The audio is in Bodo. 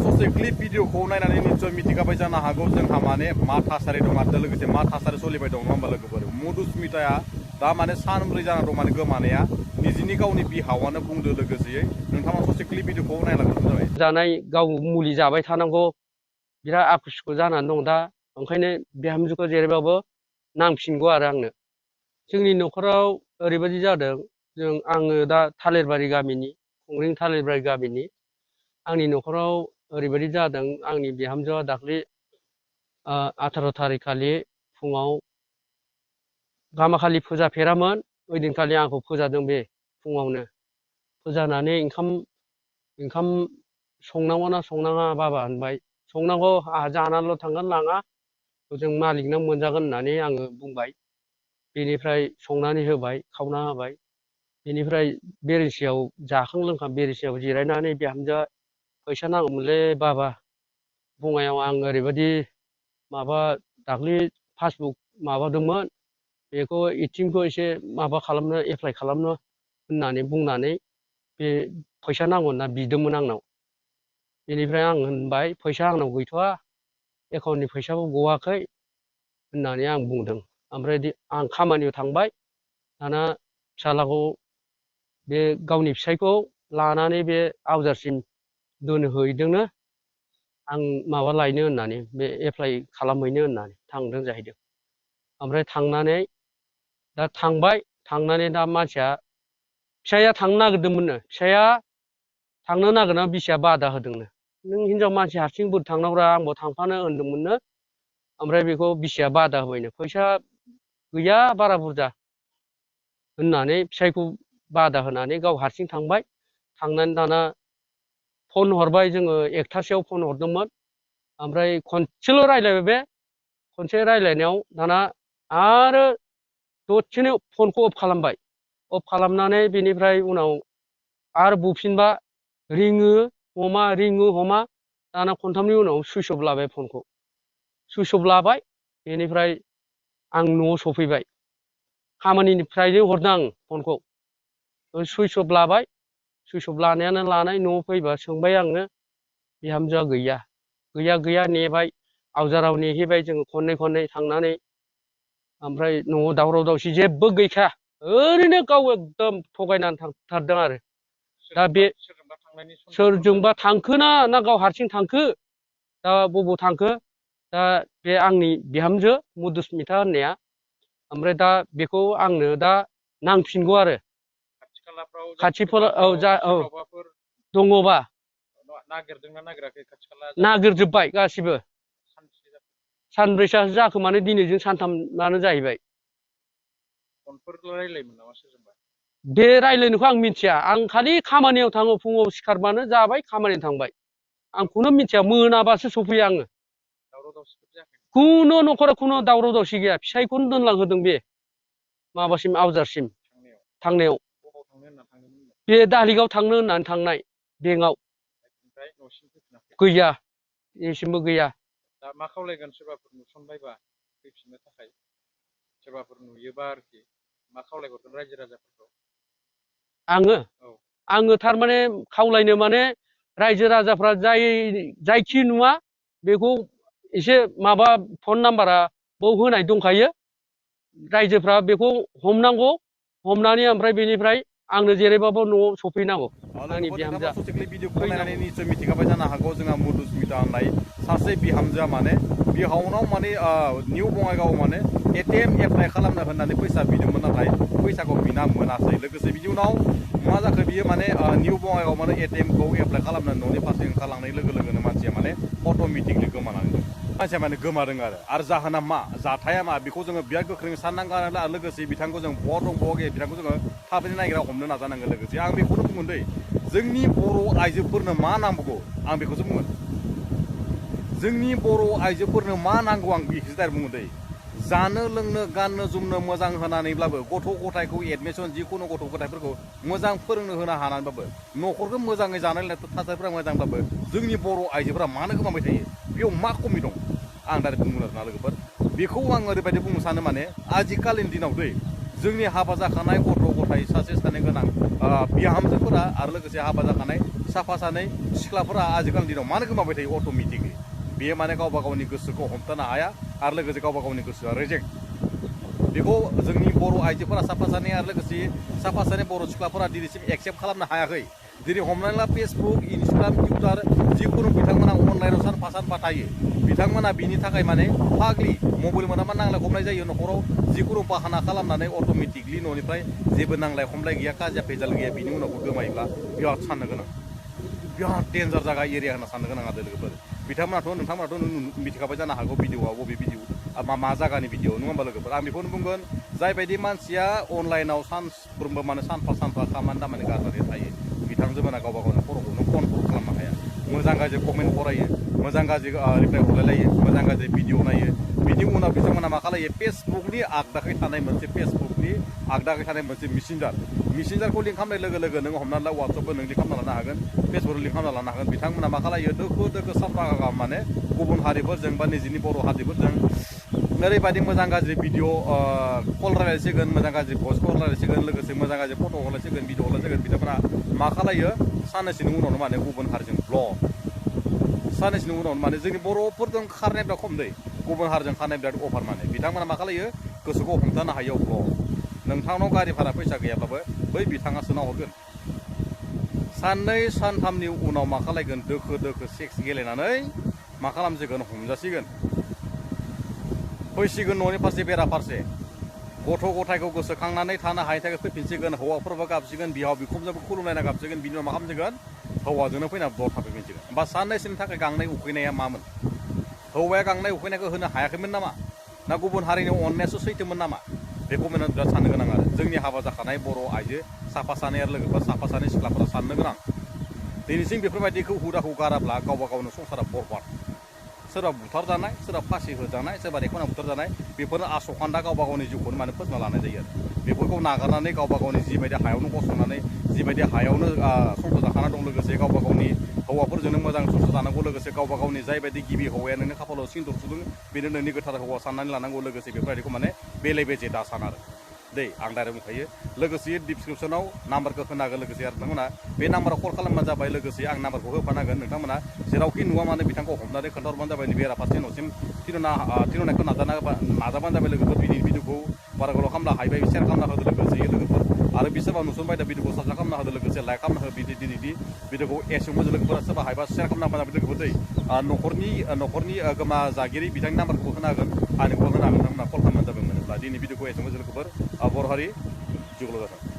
ससे क्लिप भिडिअखौ नायनानै निश्चय मिथिखाबाय जानो हागौ जोंहा माने मा थासारि दं आरो लोगोसे मा थासारि सोलिबाय दं नङा होमबा लोगोफोर मधुस्मिताया दा माने सानब्रै जाना दं माने गोमानाया निजिनि गावनि बिहावानो बुंदो लोगोसेयै नोंथाङा ससे क्लिप भिडिअखौ नायलांग्रोनो जाबाय जानाय गाव मुलि जाबाय थानांगौ बिराद आखुसुखु जानानै दं दा ओंखायनो बिहामजोखौ जेरैबाबो नांफिनगौ आरो आंनो जोंनि न'खराव ओरैबायदि जादों आङो दा थालिरबारि गामिनि खुंग्रिं थालिरबारि गामिनि आंनि न'खराव ओरैबायदि जादों आंनि बिहामजोआ दाख्लै 18 थारिख खालि फुङाव गामाखालि फोजाफेरामोन ओइदिनखालि आंखौ फोजादों बे फुङावनो फोजानानै ओंखाम संनांगौ ना संनाङा बाबा होनबाय संनांगौ आंहा जानानैल' थांगोन लाङा जों मालिकनाव मोनजागोन होननानै आङो बुंबाय बेनिफ्राय संनानै होबाय खावना होबाय बेनिफ्राय बेरेसियाव जाखां लोंखां बेरेसियाव जिरायनानै बिहामजोआ फैसा नांगौमोनलै बाबा बुंनायाव आं ओरैबायदि माबा दाख्लै पासबुक माबादोंमोन बेखौ एटिएमखौ एसे माबा खालामनो एप्लाइ खालामनो होननानै बुंनानै बे फैसा नांगौ होनना बिदोंमोन आंनाव बेनिफ्राय आं होनबाय फैसा आंनाव गैथ'आ एकाउन्टनि फैसाबो गवाखै होननानै आं बुंदों ओमफ्राय आं खामानियाव थांबाय दाना फिसालाखौ बे गावनि फिसायखौ लानानै बे आवजारसिम दोनहैदोंनो आं माबा लायनो होननानै बे एप्लाइ खालामहैनो होननानै थांदों जाहैदों ओमफ्राय थांनानै दा थांनानै दा मानसिया फिसाया थांनो नागिरदोंमोननो फिसाया थांनो नागिरना बिसिया बादा होदोंनो नों हिनजाव मानसि हारसिं बोरै थांनांगौरा आंबो थांफानो होनदोंमोननो ओमफ्राय बेखौ बिसिया बादा होबायनो फैसा गैया बारा बुरजा होननानै फिसायखौ बादा होनानै गाव हारसिं थांबाय थांनानै दाना फन हरबाय जोङो 1थासोआव फन हरदोंमोन ओमफ्राय खनसेल' रायलायबाय बे खनसे रायलायनायाव दाना आरो दसेनो फनखौ अफ खालामबाय अफ खालामनानै बेनिफ्राय उनाव आरो बुफिनबा रिङो हमा दाना खनथामनि उनाव सुइस अफ लाबाय फनखौ सुइस अफ लाबाय बेनिफ्राय आं न'आव सफैबाय खामानिनिफ्रायनो हरदों आं फनखौ सुइस अफ लाबाय सुइस अफ लानायानो लानाय न'आव फैबा सोंबाय आङो बिहामजोआ गैया नेबाय आवजाराव नेहैबाय जोङो खननै थांनानै ओमफ्राय न'आव दावराव दावसि जेबो गैखाया ओरैनो गाव एकदम थगायनानै थांथारदों आरो दा बे सोरजोंबा थांखोना ना गाव हारसिं थांखो दा बबाव थांखो दा बे आंनि बिहामजो मधुस्मिता होननाया ओमफ्राय दा बेखौ आंनो दा नांफिनगौ आरो खाथिफोराव औ दङबा नागिरजोब्बाय गासिबो सानब्रैसो जाखो माने दिनैजों सानथामानो जाहैबाय बे रायलायनायखौ आं मिथिया आं खालि खामानियाव थाङो फुङाव सिखारबानो जाबाय खामानियाव थांबाय आं खुनु मिथिया मोनाबासो सफैयो आङो खुनु न'खराव खुनु दावराव दावसि गैया फिसायखौनो दोनलांहोदों बे माबासिम आवजारसिम थांनायाव बे दालिगाव थांनो होननानै थांनाय बेंकआव गैया एसिमबो गैया दा मा खावलायगोन सोरबाफोर नुसनबायबा फैफिननो थाखाय सोरबाफोर नुयोबा आरोखि मा खावलायहरगोन रायजो राजाफोरखौ आङो थारमाने खावलायनो माने रायजो राजाफ्रा जायखि नुवा बेखौ एसे माबा फन नाम्बारा बाव होनाय दंखायो रायजोफ्रा बेखौ हमनांगौ हमनानै ओमफ्राय बेनिफ्राय आंनो जेरैबाबो न'आव सफैनांगौ आंनि बिहामजोआ भिडिअखौ नायनानै निश्चय मिथिखाबाय जानो हागौ जोंहा मधुस्मिता होननाय सासे बिहामजोआ माने बिहावनाव माने निउ बङाइगाव माने एटिएम एप्लाइ खालामनो होननानै फैसा बिदोंमोन नाथाय फैसाखौ बिना मोनासै लोगोसे बिनि उनाव मा जाखो बियो माने निउ बङाइगाव माने एटिएमखौ एप्लाइ खालामनो न'नि फारसे ओंखारलांनाय लोगो लोगोनो मानसिया माने अट'मेटिकलि गोमानानै दं मानसिया माने गोमादों आरो जाहोना मा जाथाया मा बेखौ जोङो बिराद गोख्रों साननांगोन आरो लोगोसे बिथांखौ जों बहा दं बहा गैया बिथांखौ जोङो थाबैनो नागिरना हमनो नाजानांगोन लोगोसे आं बेखौनो बुंगोन दै जोंनि बर' आइजोफोरनो मा नांगौ आं बेखौसो बुंगोन जोंनि बर' आइजोफोरनो मा नांगौ आं बेखौसो दाइरेक्ट बुंगोन दै जानो लोंनो गाननो जोमनो मोजां होनानैब्लाबो गथ' गथायखौ एडमिसन जिखुनु गथ' गथायफोरखौ मोजां फोरोंनो होनो हानानैबाबो न'खरखौ मोजाङै जानाय लोंनाय थासारिफोरा मोजांब्लाबो जोंनि बर' आइजोफोरा मानो गोमाबाय थायो बेयाव मा खमि दं आं डाइरेक्ट बुंगोन आरोना लोगोफोर बेखौ आं ओरैबायदि बुंनो सानो माने आजिखालिनि दिनाव दै जोंनि हाबा जाखानाय गथ' गथाय सासे सानै गोनां बिहामजोफोरा आरो लोगोसे हाबा जाखानाय साफा सानै सिख्लाफोरा आजिखालिनि दिनाव मानो गोमाबाय थायो अट'मेटिकलि बेयो माने गावबा गावनि गोसोखौ हमथानो हाया आरो लोगोसे गावबा गावनि गोसोआ रेजेक्ट बेखौ जोंनि बर' आइजोफोरा साफा सानै आरो लोगोसे साफा सानै बर' सिख्लाफोरा दिनैसिम एक्सेप्ट खालामनो हायाखै दिनै हमनानै ला फेसबुक इन्सटाग्राम टुइटार जिखुनु बिथांमोना अनलाइनाव सानफा सानफा थायो बिथांमोना बिनि थाखाय माने फाग्लि मबाइल मोनाबा नांलाय खमलाय जायो न'खराव जिखुनु बाहाना खालामनानै अट'मेटिकलि न'निफ्राय जेबो नांलाय खमलाय गैया काजिया फेजाल गैया बिनि उनावबो गोमायोब्ला बिराद साननो गोनां बिराद डेन्जार जागा एरिया होनना साननो गोनां आरो लोगोफोर नोंथांमोनाथ' मिथिखाबाय जानो हागौ भिडिअ'आ बबे भिडिअ मा जागानि भिडिअ नङा होमबा लोगोफोर आं बेखौनो बुंगोन जायबायदि मानसिया अनलाइनाव सानफ्रोमबो माने सानफा सानफा खामानि दामानि गारनानै थायो बिथांजोमोना गावबा गावनि खर'खौनो कन्ट्रल खालामनो हाया मोजां गाज्रि कमेन्ट फरायो मोजां गाज्रि रिप्लाइ हरलायलायो मोजां गाज्रि भिडिअ नायो बिनि उनाव बिथांमोना मा खालायो फेसबुकनि आगदाखै थानाय मोनसे मेसेन्जारखौ लिंक खालामनाय लोगो लोगो नों हमनानै ला वाट्सएपखौ नों लिंक खालामना लानो हागोन फेसबुकखौ लिंक खालामना लानो हागोन बिथांमोना मा खालायो दोखो साफा माने गुबुन हारिफोरजों बा निजिनि बर' हारिफोरजों ओरैबायदि मोजां गाज्रि भिडिअ कल रायलायसिगोन मोजां गाज्रि भइस कल रायलायसिगोन लोगोसे मोजां गाज्रि फट' हरलायसिगोन भिडिअ हरलायसिगोन बिथांमोना मा खालायो साननैसोनि उनावनो माने गुबुन हारिजों ब्लक साननैसोनि उनावनो माने जोंनि बर'फोरजों खारनाय बिराद खम दै गुबुन हारिजों खारनाय बिराद अभार माने बिथांमोना मा खालायो गोसोखौ हमथानो हायो ब्लक नोंथांनाव गारि भारा फैसा गैयाब्लाबो बै बिथाङा सोना हरगोन साननै सानथामनि उनाव मा खालायगोन दोखो सेक्स गेलेनानै मा खालामसिगोन हमजासिगोन फैसिगोन न'नि फारसे बेरा फारसे गथ' गथायखौ गोसोखांनानै थानो हायै थाखाय फैफिनसिगोन हौवाफोरबो गाबसिगोन बिहाव बिखुनजोबो खुलुमलायना गाबसिगोन बिनि उनाव मा खालामसिगोन हौवाजोंनो फैना ब्लक थाफैफिनसिगोन होमबा साननैसोनि थाखाय गांनाय उखैनाया मामोन हौवाया गांनाय उखैनायखौ होनो हायाखैमोन नामा ना गुबुन हारिनि अननायासो सैथोमोन नामा बेखौ मोननो बिराद साननो गोनां आरो जोंनि हाबा जाखानाय बर' आइजो साफा सानै आरो लोगोफोर साफा सानै सिख्लाफोरा साननो गोनां दिनैसिम बेफोरबायदिखौ हुदाखौ गाराब्ला गावबा गावनो संसारा बरबाद सोरबा बुथारजानाय सोरबा फासि होजानाय सोरबा रेखना बुथारजानाय बेफोरनो आसखान्दा गावबा गावनि जिउखौनो माने फोजोबना लानाय जायो आरो बेफोरखौ नागारनानै गावबा गावनि जिबायदि हायावनो गसंनानै जिबायदि हायावनो संसार जाखाना दं लोगोसे गावबा गावनि हौवाफोरजोंनो मोजां संसार जानांगौ लोगोसे गावबा गावनि जायबायदि गिबि हौवाया नोंनि खाफालाव सिन्दुर सुदों बेनो नोंनि गोथार हौवा साननानै लानांगौ लोगोसे बेफोरबायदिखौ माने बेले बेजे दा सान आरो दै आं डाइरेक्ट बुंखायो लोगोसे डिसक्रिपसनाव नाम्बारखौ होनांगोन लोगोसे आरो नोंथांमोना बे नाम्बाराव कल खालामबानो जाबाय लोगोसे आं नाम्बारखौ होफानांगोन नोंथांमोना जेरावखि नुवा मानो बिथांखौ हमनानै खोन्थाहरबानो जाबाय बेराफारसे न'सिम थिनहरनायखौ नाजाबानो जाबाय लोगोफोर बिनि भिडिअखौ बारा गोलाव खालामनो हायोबाय सेयार खालामना होदो लोगोसे लोगोफोर आरो बिसोरबा नुसनबाय दा भिडिअखौ साबस्क्राइब खालामना होदो लोगोसे लाइक खालामना हो दिनैनि भिडिअखौ एसे मोजां लोगोफोरा सोरबा हायोबा सेयार खालामना होबानो लोगोफोर दै न'खरनि गोमा जागिरि बिथांनि नाम्बारखौबो होनो हागोन आंनिखौबो होनो हागोन नोंथांमोना कल खालामबानो जाबाय मोनोब्ला दिनै भिडिअखौ एसे मोजां लोगोफोर बर' हारि जिउल' जाथों